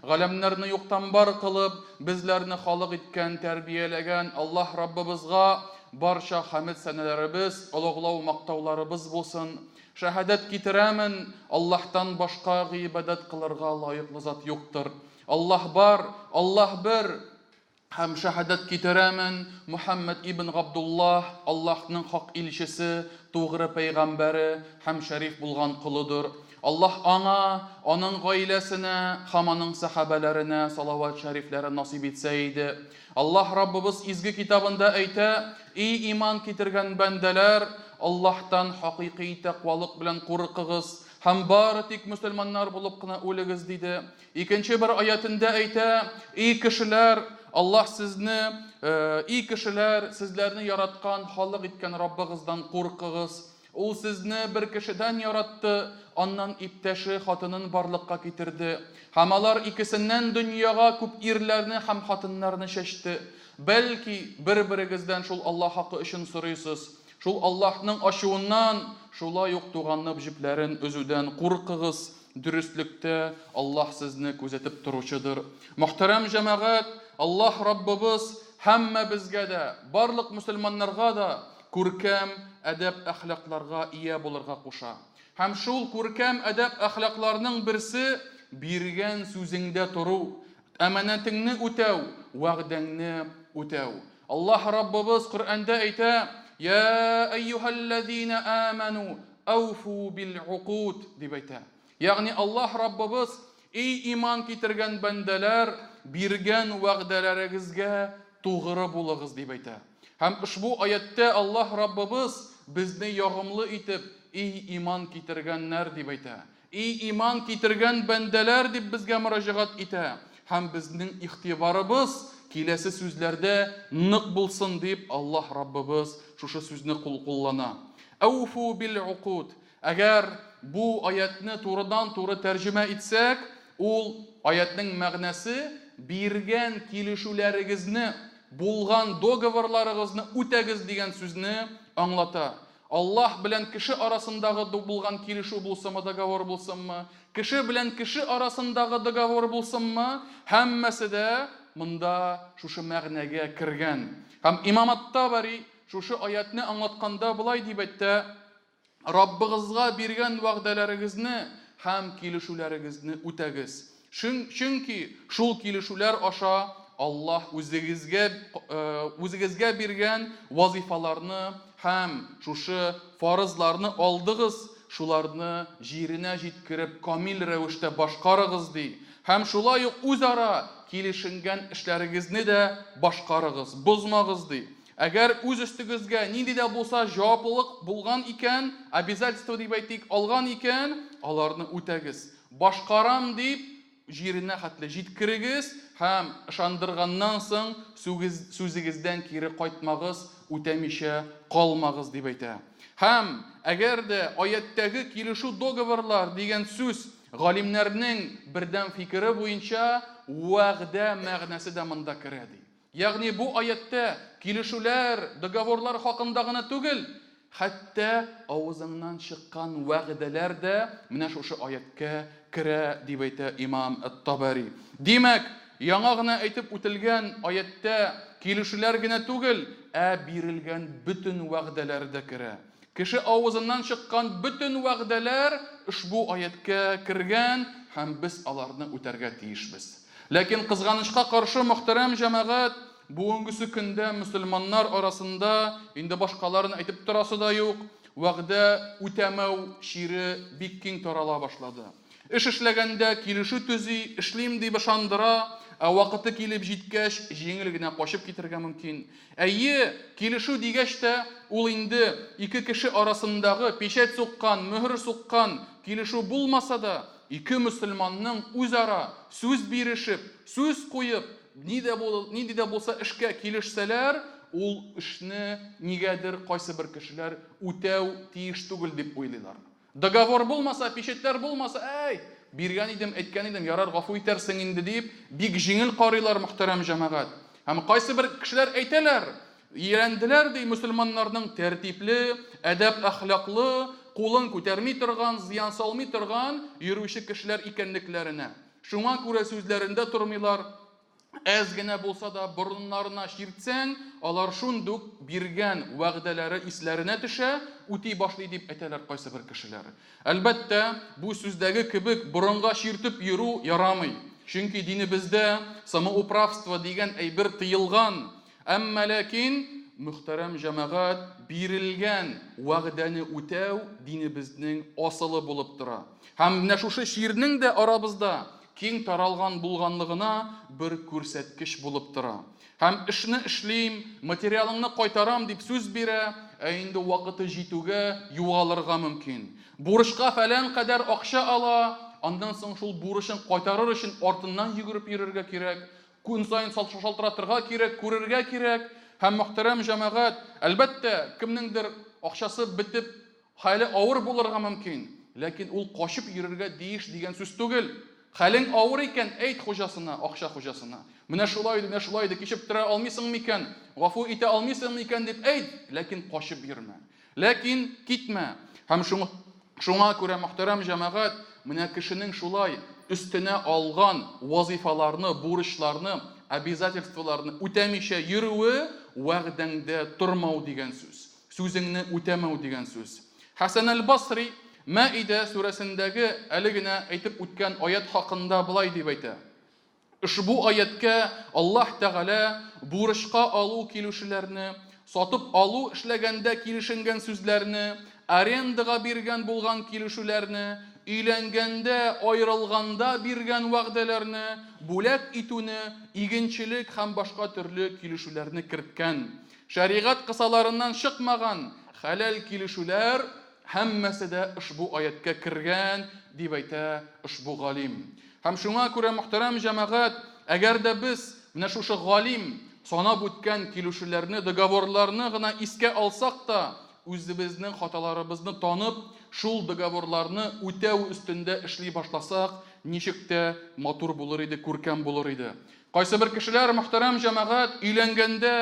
Галәмнәрне юктан бар кылып, безләрне халык иткән, тәрбияләгән Аллаһ Раббыбызга барча хәмед-сәнәләребез, олуглау-мактауларыбыз булсын. Шәһадәт китерәмен, Аллаһтан башка гыйбадәт кылырга лаеклы зат юктыр. Аллаһ бар, Аллаһ бер, Һәм шәһадәт китерәмен, Мөхәммәд ибн Габдуллаһ, Аллаһның хак илчесе, тугры пәйгамбәре һәм шәриф булган колыдыр. Аллаһ аңа, аның гаиләсенә һәм аның сәхабәләренә салават шәрифләре насыйп итсә иде. Аллаһ Раббыбыз изге китабында әйтә, И иман китергән бәндәләр, Аллаһтан хакыйкый тәкъвалык белән курыкыгыз һәм бары тик мөселманнар булып кына үлегез, диде. Икенче бер аятендә әйтә, И кешеләр, Аллаһ сезне, и кешеләр, сезләрне яраткан, халык иткән Раббыгыздан куркыгыз. Ул сезне бер кешедән яратты, аннан иптәше, хатынын барлыкка китерде. Һәм алар икесеннән дөньяга күп ирләрне һәм хатыннарны чәчте. Бәлки, бер-берегездән шул Аллаһ хакы өчен сорыйсыз. Шул Аллаһның ачуыннан, шулай ук туганлык җепләрен өзүдән куркыгыз. Дөреслектә, Аллаһ сезне күзәтеп торучыдыр. Мөхтәрәм җәмәгать, Аллаһ Раббыбыз һәммәбезгә дә, барлык мөселманнарга да күркәм әдәп-әхлакларга ия булырга куша. Һәм шул күркәм әдәп-әхлакларның берсе, биргән сүзеңдә тору, әманәтеңне үтәү, вәгъдәңне үтәү. Аллаһ Раббыбыз Коръәндә әйтә, Йә әйюһәлләзинә әмәнү, әүфу бил укуд, дип әйтә. Ягъни Аллаһ Раббыбыз, Эй иман китергән бәндәләр, биргән вәгъдәләрегезгә тугры булыгыз, дип әйтә. Һәм ошбу аятьтә Аллаһ Раббыбыз безне ягымлы итеп, Эй иман китергәннәр, дип әйтә. И иман китергән бәндәләр, дип безгә мөрәҗәгать итә һәм безнең игътибарыбыз киләсе сүзләрдә нык булсын дип Аллаһ Раббыбыз шушы сүзне кул куллана. Әүфу бил укуд. Әгәр бу аятьне турыдан-туры тәрҗемә итсәк, ул аятьнең мәгънәсе, биргән килешүләрегезне, булган договорларыгызны үтәгез дигән сүзне аңлата. Аллаһ белән кеше арасындагы булган килешү булсынмы, договор булсынмы, кеше белән кеше арасындагы договор булсынмы, һәммәсе дә монда шушы мәгънәгә кергән. Һәм имам ат-Табари шушы аятьне аңлатканда болай дип әйтә, Раббыгызга биргән вәгъдәләрегезне һәм килешүләрегезне үтәгез. Чөнки шул килешүләр аша Аллаһ үзегезгә үзегезгә биргән вазыйфаларны һәм шушы фарызларны алдыгыз, шуларны җиренә җиткереп камил рәвештә башкарыгыз, ди. Һәм шулай ук үзара килешенгән эшләрегезне дә башкарыгыз, бозмагыз, ди. Әгәр үз өстегезгә нинди дә булса җаваплылык булган икән, обязательство дип әйтик, алган икән, аларны үтәгез. Башкарам дип, җиренә хәтле җиткерегез һәм ышандырганнан соң сүзегездән кире кайтмагыз, үтәмичә калмагыз, дип әйтә. Һәм әгәр дә аятьтәге килешү договорлар дигән сүз галимнәрнең бердәм фикере буенча вәгъдә мәгънәсе дә монда керә, ди. Ягъни бу аятьтә килешүләр, договорлар хакында гына түгел, хәтта авызыңнан чыккан вәгъдәләр дә менә шушы аятькә керә, дип әйтә имам әт-Табари. Димәк, яңа гына әйтеп үтелгән аятьтә килешүләр генә түгел, ә бирелгән бөтен вәгъдәләр дә керә. Кеше авызыннан чыккан бөтен вәгъдәләр ошбу аятькә кергән һәм без аларны үтәргә тиешбез. Ләкин, кызганычка каршы, мөхтәрәм җәмәгать, бүгенгесе көндә мөселманнар арасында, инде башкаларын әйтеп торасы да юк, вәгъдә үтәмәү чире бик киң тарала башлады. Эш эшләгәндә килешү төзи, эшлим дип ышандыра, ә вакыты килеп җиткәч, җиңел генә качып китәргә мөмкин. Әйе, килешү дигәч тә, ул инде ике кеше арасындагы печать суккан, мөһер суккан килешү булмаса да, Ике мөселманның үзара сүз бирешеп, сүз куеп, ни дә бул, нинди дә булса эшкә килешсәләр, ул эшне нигәдер кайсыбер кешеләр үтәү тиеш түгел дип уйлыйлар. Договор булмаса, печатьләр булмаса, әй, биргән идем, әйткән идем, ярар, гафу итәрсең инде дип, бик җиңел карыйлар, мөхтәрәм җәмәгать. Һәм кайсыбер кешеләр әйтәләр, Өйрәнделәр, ди, мөселманнарның тәртипле, әдәп-әхлаклы, кулын күтәрми торган, зыян салмый торган йөрүче кешеләр икәнлекләренә. Шуңа күрә сүзләрендә тормыйлар, әз генә булса да борыннарына чиртсәң, алар шундук биргән вәгъдәләре исләренә төшә, үти башлый дип әйтәләр кайсыбер кешеләр. Әлбәттә, бу сүздәге кебек борынга чиртеп йөрү ярамый. Чөнки динебездә самоуправство дигән әйбер тыелган. Әмма ләкин, мөхтәрәм җәмәгать, бирелгән вәгъдәне үтәү динебезнең асылы булып тора. Һәм менә шушы чирнең дә арабызда киң таралган булганлыгына бер күрсәткеч булып тора. Һәм эшне эшлим, материалыңны кайтарам дип сүз бирә, ә инде вакыты җитүгә югалырга мөмкин. Бурычка фәлән кадәр акча ала, аннан соң шул бурычын кайтарыр өчен артыннан йөгереп йөрергә кирәк. Көн саен шалтыратырга кирәк, күрергә кирәк. Һәм, мөхтәрәм җәмәгать, әлбәттә, кемнеңдер акчасы бетеп, хәле авыр булырга мөмкин. Ләкин ул качып йөрергә диеш дигән сүз түгел. Хәлең авыр икән, әйт хуҗасына, акча хуҗасына. Менә шулай иде, менә шулай иде, кичеп тора алмыйсың микән, гафу итә алмыйсың микән дип әйт, ләкин качып йөрмә. Ләкин китмә. Һәм шуңа, шуңа күрә, мөхтәрәм җәмәгать, менә кешенең шулай өстенә алган вазифаларны, бурычларны, обязательстволарны үтәмичә йөрүе вәгъдәңдә тормау дигән сүз. Сүзеңне үтәмәү дигән сүз. Хәсән әл-Басри Мәидә сүрәсендәге әле генә әйтеп үткән аять хакында болай дип әйтә. Ошбу аятькә Аллаһ Тәгалә бурычка алу килүчеләрне, сатып алу эшләгәндә килешенгән сүзләрне, арендага биргән булган килешүләрне, өйләнгәндә, аерылганда биргән вәгъдәләрне, бүләк итүне, игенчелек һәм башка төрле килешүләрне керткән. Шәригать кысаларыннан чыкмаган хәләл килешүләр һәммәсе дә ошбу аятькә кергән, дип әйтә ошбу галим. Һәм шуңа күрә, мөхтәрәм җәмәгать, әгәр дә без менә шушы галим санап үткән килешүләрне, договорларны гына искә алсак та, үзебезнең хаталарыбызны танып, шул договорларны үтәү өстендә эшли башласак, ничек тә матур булыр иде, күркәм булыр иде. Кайсыбер кешеләр, мөхтәрәм җәмәгать, өйләнгәндә,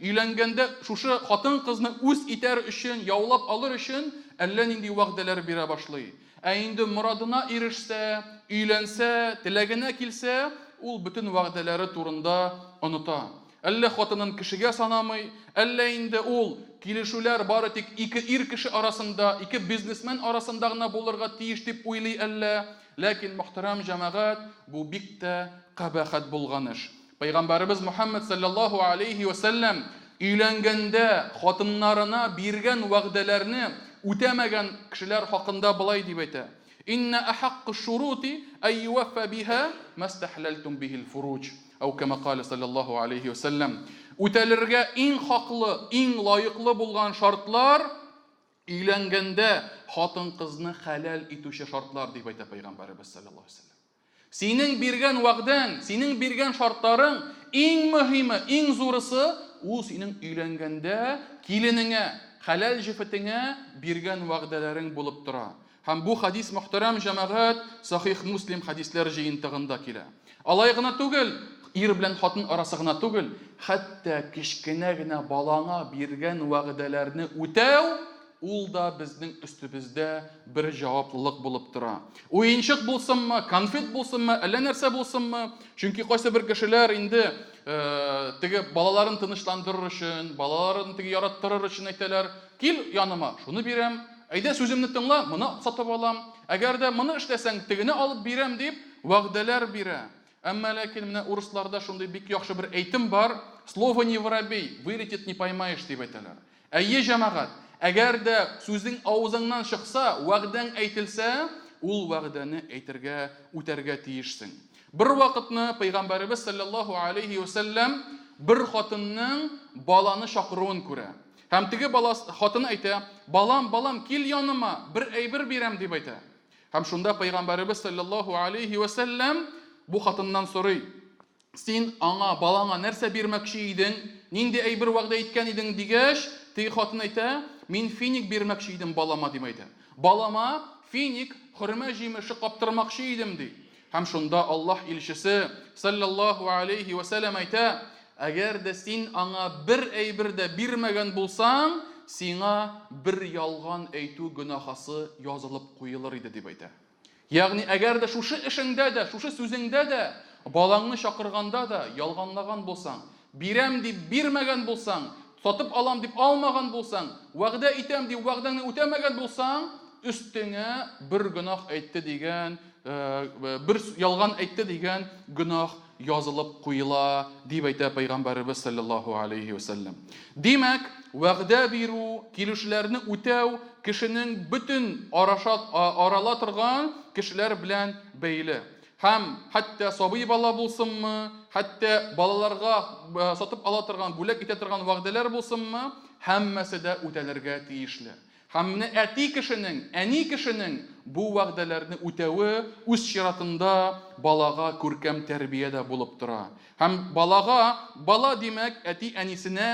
өйләнгәндә шушы хатын-кызны үз итәр өчен, яулап алыр өчен әллә нинди вәгъдәләр бирә башлый. Ә инде морадына ирешсә, өйләнсә, теләгенә килсә, ул бөтен вәгъдәләре турында оныта. Әллә хатынын кешегә санамый, әллә инде ул килешүләр бары тик ике ир кеше арасында, ике бизнесмен арасында гына булырга тиеш дип уйлый әллә. Ләкин, мөхтәрәм җәмәгать, бу бик тә кабахәт булган эш. Пәйгамбәребез Мөхәммәд салләллаһу алейһи вә сәлләм өйләнгәндә хатыннарына биргән вәгъдәләрне үтәмәгән кешеләр хакында болай дип әйтә, Иннә әхәккы шурути әй юәффә биһа мәстәхләлтум бихил фуруҗ, әү кәмә калә салләллаһу алейһи вә сәлләм. Үтәлергә иң хаклы, иң лаеклы булган шартлар, Өйләнгәндә хатын-кызны хәләл итүче шартлар, дип әйтә Пәйгамбәребез салләллаһу алейһи ва сәлләм. Синең биргән вәгъдәң, синең биргән шартларың, иң мөһиме, иң зурысы, ул синең өйләнгәндә киленеңә, хәләл җефетеңә биргән вәгъдәләрең булып тора. Һәм бу хәдис, мөхтәрәм җәмәгать, Сахих Муслим хәдисләр җыентыгында килә. Алай гына түгел, ир белән хатын арасы гына түгел, хәтта кечкенә генә балаңа биргән вәгъдәләрне үтәү, ул да безнең өстебездә бер җаваплылык булып тора. Уенчык булсынмы, конфет булсынмы, әллә нәрсә булсынмы, чөнки кайсы бер кешеләр инде теге балаларын тынычландырыр өчен, балаларын теге яраттырыр өчен әйтәләр, кил яныма, шуны бирәм, Әйдә, сүземне тыңла, моны сатып алам. Әгәр дә моны эшләсәң, тегене алып бирәм, дип, вәгъдәләр бирә. Әмма ләкин менә урысларда шундый бик яхшы бер әйтем бар, Слово не воробей, вылетит не поймаешь, дип әйтәләр. Әйе, җәмәгать, әгәр дә сүзең авызыңнан чыкса, вәгъдәң әйтелсә, ул вәгъдәне әйтергә, үтәргә тиешсең. Бервакытны Пәйгамбәребез салләллаһу алейһи вә сәлләм бер хатынның баланы чакыруын күрә. Һәм теге бала, хатын әйтә, Балам, балам, кил яныма, бер әйбер бирәм, дип әйтә. Һәм шунда Пәйгамбәребез салләллаһу алейһи вә сәлләм бу хатыннан сорый, Син аңа, балаңа нәрсә бирмәкче идең, нинди әйбер вәгъдә иткән идең, дигәч, теге хатын әйтә, Мин финик бирмәкче идем балама, дип әйтә. Балама финик, хөрмә җимеше каптырмакчы идем, ди. Һәм шунда Аллаһ илчесе, салләллаһу алейһи вә сәлләм әйтә, Әгәр дә син аңа бер әйбер дә бирмәгән булсаң, сиңа бер ялган әйтү гөнаһасы язылып куелыр иде, дип әйтә. Ягъни, әгәр дә шушы эшеңдә дә, шушы сүзеңдә дә, балаңны чакырганда да ялганлаган булсаң, бирәм дип бирмәгән булсаң, сатып алам дип алмаган булсаң, вәгъдә итәм дип вәгъдәңне үтәмәгән булсаң, өстеңә бер гөнаһ әйтте дигән, бер ялган әйтте дигән гөнаһ язылып куела, дип әйтә Пәйгамбәребез салләллаһу алейһи вә сәлләм. Димәк, вәгъдә бирү, килешүләрне үтәү кешенең бөтен араша, арала торган кешеләр белән бәйле. Һәм хәтта сабый бала булсынмы, хәтта балаларга сатып ала торган, бүләк итә торган вәгъдәләр булсынмы, һәммәсе дә үтәлергә тиешле. Һәм менә әти кешенең, әни кешенең бу вәгъдәләрне үтәве үз чиратында балага күркәм тәрбия дә булып тора. Һәм балага, бала, димәк, әти-әнисенә,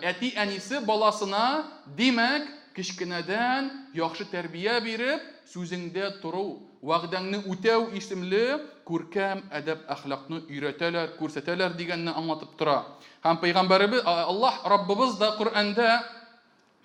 әти-әнисе баласына, димәк, кечкенәдән яхшы тәрбия биреп, сүзеңдә тору, вәгъдәңне үтәү исемле күркәм әдәп-әхлакны өйрәтәләр, күрсәтәләр дигәнне аңлатып тора. Һәм Пәйгамбәребез, Аллаһ Раббыбыз да Коръәндә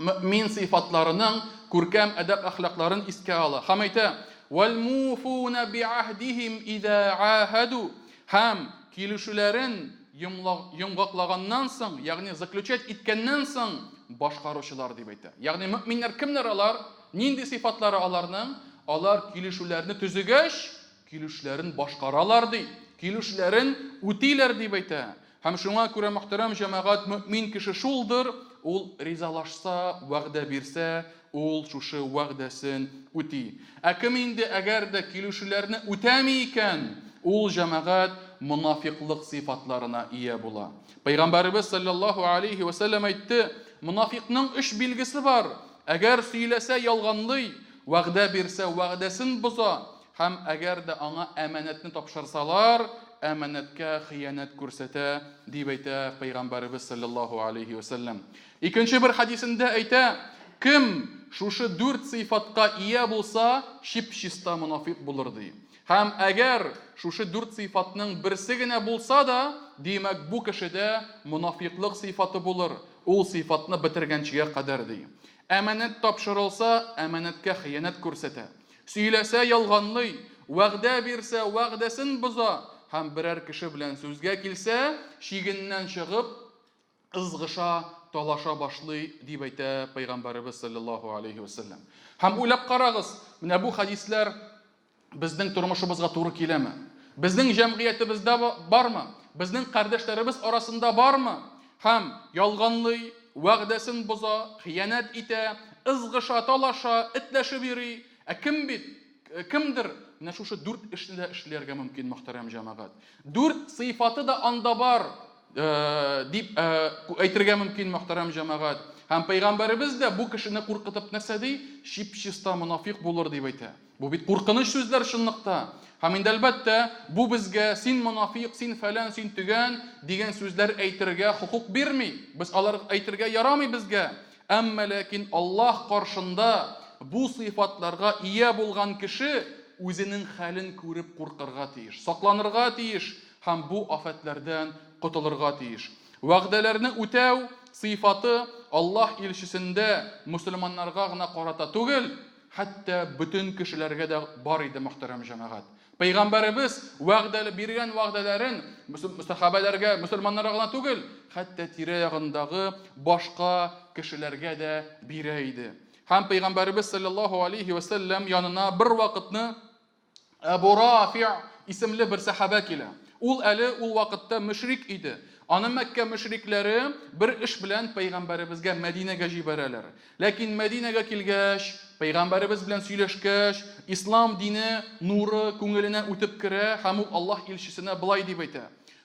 мөэмин сыйфатларының күркәм әдәп-әхлакларын искә ала һәм әйтә, Вәл-муфуна би'аһдиһим иза гааһаду, һәм килешүләрен йомгаклаганнан соң, ягъни заключать иткәннән соң башкаручылар дип әйтә. Ягъни мөэминнәр кемнәр алар? Нинди сыйфатлары аларның? Алар килешүләрне төзегәч, килешүләрен башкаралар ди, килешүләрен үтиләр дип әйтә. Һәм шуңа күрә, мөхтәрәм җәмәгать, мөэмин кеше шулдыр, ул ризалашса, вәгъдә бирсә, ул шушы вәгъдәсен үти. Ә кем инде әгәр дә килешүләрне үтәми икән, ул, җәмәгать, монафикълык сыйфатларына ия була. Пәйгамбәребез салләллаһу алейһи вә сәлләм әйтте, Монафикъның өч билгесе бар, әгәр сөйләсә, ялганлый, вәгъдә бирсә, вәгъдәсен боза, Һәм әгәр дә аңа әманәтне тапшырсалар, әманәткә хыянәт күрсәтә, дип әйтә Пәйгамбәребез салләллаһу алейһи вә сәлләм. Икенче бер хәдисендә әйтә, Кем шушы дүрт сыйфатка ия булса, чип-чиста монафикъ булыр, ди. Һәм әгәр шушы дүрт сыйфатның берсе генә булса да, димәк, бу кешедә монафикълык сыйфаты булыр, ул сыйфатны бетергәнчегә кадәр, ди. Әманәт тапшырылса, әманәткә хыянәт күрсәтә. Сөйләсә, ялганлый, вәгъдә бирсә, вәгъдәсен боза һәм берәр кеше белән сүзгә килсә, чигеннән чыгып, ызгыша, талаша башлый, дип әйтә Пәйгамбәребез салләллаһу алейһи вә сәлләм. Һәм уйлап карагыз, менә бу хәдисләр безнең тормышыбызга туры киләме? Безнең җәмгыятебездә бармы? Безнең кардәшләребез арасында бармы? Һәм ялганлый, вәгъдәсен боза, хыянәт итә, ызгыша, талаша, этләшеп йөри. Ә кем бит, кемдер менә шушы дүрт эшне дә эшләргә мөмкин, мөхтәрәм җәмәгать. Дүрт сыйфаты да анда бар, дип әйтергә мөмкин, мөхтәрәм җәмәгать. Һәм пәйгамбәребез дә бу кешене куркытып нәрсә ди? Чип-чиста монафикъ булыр дип әйтә. Бу бит куркыныч сүзләр чынлыкта. Һәм инде әлбәттә, бу безгә син монафикъ, син фәлән, син төгән дигән сүзләр әйтергә хокук бирми. Без алар әйтергә ярамый безгә. Әмма ләкин Аллаһ каршында бу сыйфатларга ия булган кеше үзенең хәлен күреп куркырга тиеш, сакланырга тиеш һәм бу афәтләрдән котылырга тиеш. Вәгъдәләрне үтәү сыйфаты Аллаһ илчесендә мөселманнарга гына карата түгел, Хәтта бөтен кешеләргә дә бар иде, мөхтәрәм җәмәгать. Пәйгамбәребез вәгъдәле биргән вәгъдәләрен сәхабәләргә, мөселманнарга гына түгел, хәтта тирә-ягындагы башка кешеләргә дә бирә иде. Һәм пәйгамбәребез саллаллаһу алейһи вә сәлләм янына бер вакытны Әбу Рафи исемле бер сәхабә килә. Ул әле ул вакытта мөшрик иде. Аны Мәккә мөшрикләре бер эш белән пәйгамбәребезгә Мәдинәгә җибәрәләр. Ләкин Мәдинәгә килгәч, пәйгамбәребез белән сөйләшкәч, ислам дине нуры күңеленә үтеп керә һәм ул Аллаһ илчесенә болай дип әйтә: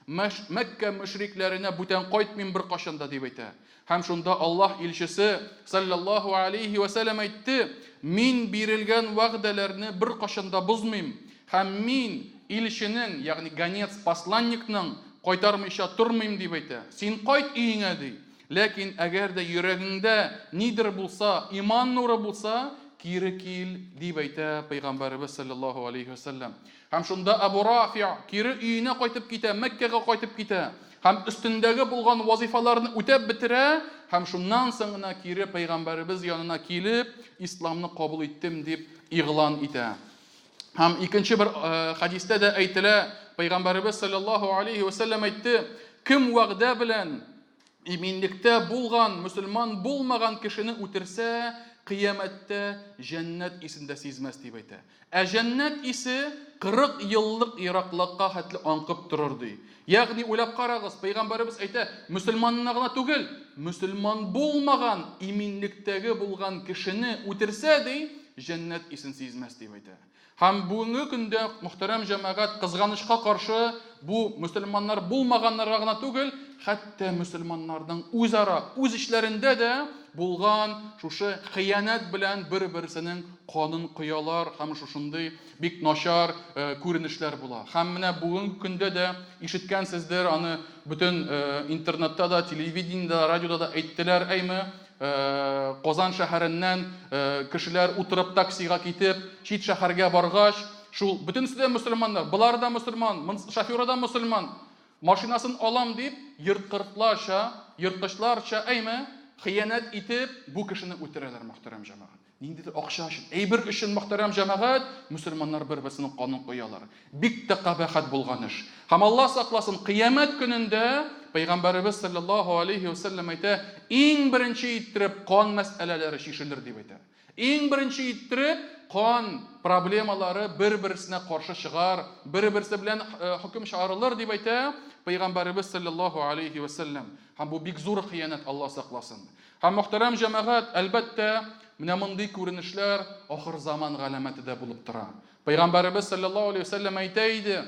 Мәккә мөшрикләренә бүтән кайтмыйм беркайчан да, дип әйтә. Һәм шунда Аллаһ илчесе, салләллаһу алейһи вә сәлләм, әйтте, Мин бирелгән вәгъдәләрне беркайчан да бозмыйм, һәм мин илченең, ягъни гонец, посланникның, кайтармыйча тормыйм, дип әйтә. Син кайт өеңә, ди. Ләкин әгәр дә йөрәгеңдә нидер булса, иман нуры булса, кире кил, дип әйтә Пәйгамбәребез, салләллаһу алейһи вә сәлләм. Һәм шунда Әбу Рафи кире өенә кайтып китә, Мәккәгә кайтып китә. Һәм өстендәге булган вазифаларны үтәп бетерә, һәм шуннан соң гына кире пәйгамбәребез янына килеп, исламны кабул иттем дип игълан итә. Һәм икенче бер хәдистә дә әйтелә, Пәйгамбәребез саллаллаһу алейхи ва сәлләм әйтте, кем вәгъдә белән иминлектә булган, мөселман булмаган кешене үтерсә, кыямәттә җәннәт исен дә сизмәс дип әйтә. Ә җәннәт исе 40 еллык ераклыкка хәтле аңкып торыр ди. Ягъни уйлап карагыз, пәйгамбәребез әйтә, мөселманны гына түгел, мөселман булмаган, иминлектәге булган кешене үтерсә ди, җәннәт исен сизмәс дип әйтә. Һәм бүгенге көндә, мөхтәрәм җәмәгать, кызганычка каршы, бу мөселманнар булмаганнарга гына түгел, хәтта мөселманнарның үзара, үз эчләрендә дә булган шушы хыянәт белән бер-берсенең канын коялар һәм шушындый бик начар күренешләр була. Һәм менә бүгенге көндә дә ишеткәнсездер, аны бөтен интернетта да, телевидениедә, радиода да әйттеләр, әйме, Казан шәһәреннән кешеләр утырып таксига китеп, чит шәһәргә баргач, шул бөтенесе дә мөселманнар, болары да мөселман, шоферы да мөселман, машинасын алам дип, ерткыртларча, ерткычларча, әйме, хыянәт итеп, бу кешене үтерәләр, мөхтәрәм җәмәгать. Ниндидер акча өчен, әйбер өчен, мөхтәрәм җәмәгать, мөселманнар бер-берсенең канын коялар. Бик тә кабахәт булган эш. Һәм Алла сакласын, кыямәт көнендә Пәйгамбәребез саллаллаһу алейһи ва сәлләм әйтә, иң беренче иттереп кан мәсьәләләре чишелер дип әйтә. Иң беренче иттереп кан проблемалары бер-берсенә каршы чыгар, бер-берсе белән хөкем чыгарылыр дип әйтә Пәйгамбәребез саллаллаһу алейһи ва сәлләм. Һәм бу бик зур хыянәт, Алла сакласын. Һәм, мөхтәрәм җәмәгать, әлбәттә, менә мондый күренешләр ахырзаман галәмәте дә булып тора. Пәйгамбәребез салләллаһу алейһи ва сәлләм әйтә иде,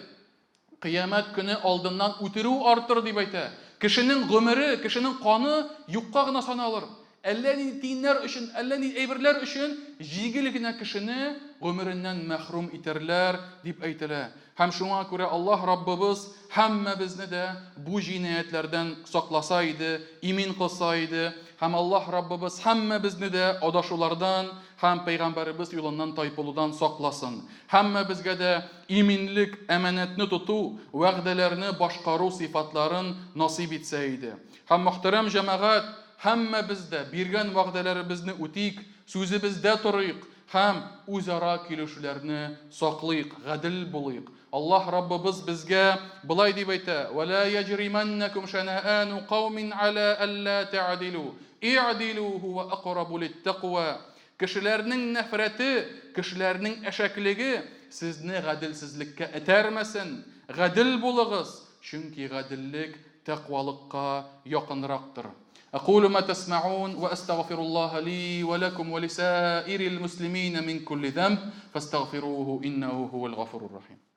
Кыямәт көне алдыннан үтерү артыр, дип әйтә. Кешенең гомере, кешенең каны юкка гына саналыр. Әллә нинди тиеннәр өчен, әллә нинди әйберләр өчен җиңел генә кешене гомереннән мәхрүм итәрләр, дип әйтелә. Һәм шуңа күрә Аллаһ Раббыбыз һәммәбезне дә бу җинаятьләрдән сакласа иде, имин кылса иде. Һәм Аллаһ Раббыбыз һәммәбезне дә адашулардан һәм пәйгамбәребез юлыннан тайпылудан сакласын. Һәммәбезгә дә иминлек, әманәтне тоту, вәгъдәләрне башкару сыйфатларын насыйп итсә иде. Һәм, мөхтәрәм җәмәгать, һәммәбез дә биргән вәгъдәләребезне үтик, сүзебездә торыйк, Һәм үзара килешүләрне саклыйк, гадел булыйк. Аллаһ Раббыбыз безгә болай дип әйтә, Вә лә яҗримәннәкүм шәнәәну каумин галә әллә тәгъдилү, игъдилү һүвә әкърабу литтәкъва. Кешеләрнең нәфрәте, кешеләрнең әшәкелеге сезне гаделсезлеккә этәрмәсен, гадел булыгыз, чөнки гаделлек тәкъвалыкка якынрактыр. أقول ما تسمعون وأستغفر الله لي ولكم ولسائر المسلمين من كل ذنب فاستغفروه إنه هو الغفور الرحيم.